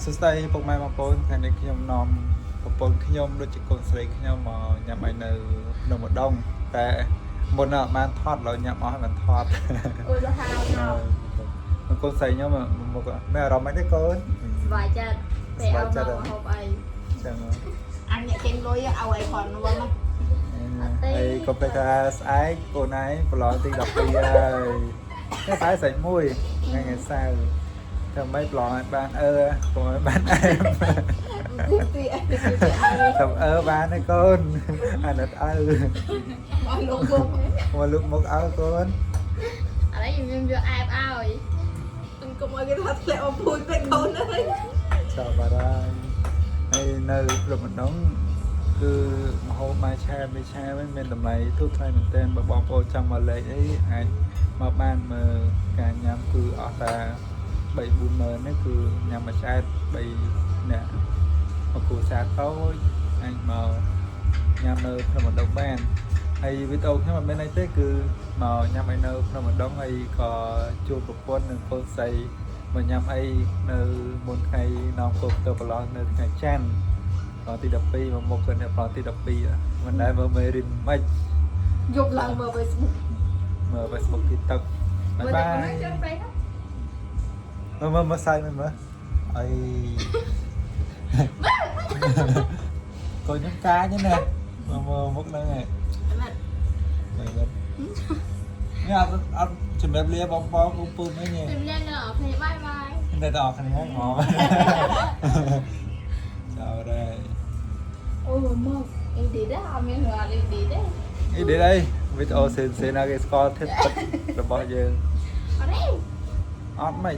សួស្តីពុកម៉ែបងប្អូនថ្ងៃនេះខ្ញុំនាំប្រពន្ធខ្ញុំដូចជាកូនស្រីខ្ញុំមកញ៉ាំអីនៅភ្នំឧដុង្គតែមុនអត់បានថតឡើយញ៉ាំអស់ហើយបានថត អូយទៅហៅមក កូនស្រីខ្ញុំមកមានអារម្មណ៍មិនទេកូន សប្បាយចិត្តពេលឲ្យមកហូបអី ចឹង អញអ្នកចេញលុយឲ្យអីគ្រាន់នួម ហើយកុំភ្លេចថាស្អែកកូនឯងប្រឡងទី12ហើយតែស្អែកស្អែកមួយថ្ងៃថ្ងៃសៅរ៍ធ្វើម៉េចប្រឡងឲ្យបានអឺកុំឲ្យបានអែម ទីទីអីទីទីឲ្យ ធ្វើអឺបានទេកូនអាណិតឪ មកលោកគុំ មកលុកមុខឲ្យកូន ឥឡូវខ្ញុំយកអែបឲ្យ កុំឲ្យគេថាធ្លាក់មកពូជពេកកូនអើយ ចោលបាត់ហើយហើយនៅព្រំម្ដងគឺម្ហូបមួយឆាមួយឆាហ្នឹងមានតម្លៃធូរថ្លៃមែនទែនបើបងប្អូនចង់មកលេងអីអាចមកបានមើលការញ៉ាំគឺអស់តែ3 4ម៉ឺននេះគឺញ៉ាំមួយឆ្អែត3នាក់មកគ្រួសារតូចអាចមកញ៉ាំនៅភ្នំម្ដងបានហើយវីដេអូខ្ញុំអត់មានអីទេគឺមកញ៉ាំអីនៅភ្នំម្ដងហើយក៏ជួបប្រពន្ធនិងកូនស្រីមកញ៉ាំអីនៅមុនថ្ងៃនាំកូនទៅប្រឡងនៅថ្ងៃច័ន្ទប្រឡងទី12មកមុខទៅអ្នកប្រឡងទី12មិនដែលមើលមេរៀនមិន យប់ឡើងមើល Facebook មើល Facebook TikTok បាយបាយ ជើងប្រេង មើលមើលមើលសាយមើលមើលអីកូនខ្ញុំកាចណាមើលមើលមុខហ្នឹងឯង ណាត់ មើលមើលនេះអត់អត់ជំរាបលាបងបងពូពូមិនទេ ជំរាបដល់អ្នកបាយបាយ តែដល់គ្នាហ្មងចោលដែរ អូមកអីឌីដែរអត់មានរឿងអីឌីទេ អីដេអីវីដេអូសេនសេនណាគេស្គាល់ធាតុពិតរបស់យើង អត់ទេ អត់មិន